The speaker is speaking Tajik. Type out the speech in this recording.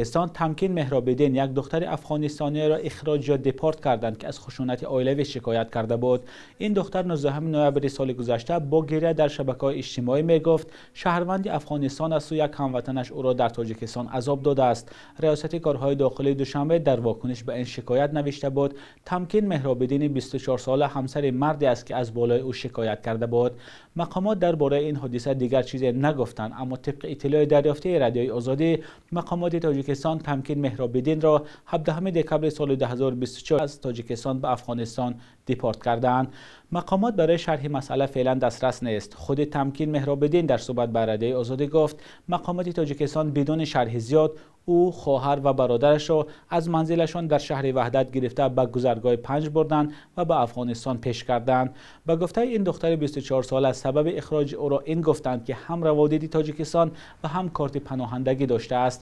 Тоҷикистон Тамкин Меҳрободинро, як духтари афғонистониро ихроҷ ё депорт карданд, ки аз хушунати оилавӣ шикоят карда буд. Ин духтар 19 ноябри соли гузашта бо гиря дар шабакаҳои иҷтимоӣ мегуфт, шаҳрванди Афғонистон аст ва як ҳамватанаш ӯро дар Тоҷикистон азоб додааст. Раёсати корҳои дохилии Душанбе дар вокуниш ба ин шикоят навишта буд: Тамкин Меҳрободин 24 сола ҳамсари мардест, ки аз болои ӯ шикоят карда буд. Мақомот дар бораи ин ҳодиса дигар чизе нагуфтанд, аммо тибқи иттилои дарёфтии Радиои Озодӣ, мақомоти Тоҷикистон Тамкин Меҳрободинро 17 декабри соли 2024 аз Тоҷикистон ба Афғонистон депорт кардаанд. Мақомот барои шарҳи масъала феълан дастрас нест. Худи Тамкин Меҳрободин дар суҳбат бо Радиои Озодӣ гуфт, мақомоти Тоҷикистон бидуни шарҳи зиёд ӯ, хоҳар ва бародарашро аз манзилашон дар шаҳри Ваҳдат гирифта, ба гузаргоҳи Панҷ бурданд ва ба Афғонистон пеш карданд. Ба гуфтаи ин духтари 24 сола, сабаби ихроҷи ӯро ин гуфтанд, ки ҳам раводиди Тоҷикистон ва ҳам корти паноҳандагӣ доштааст.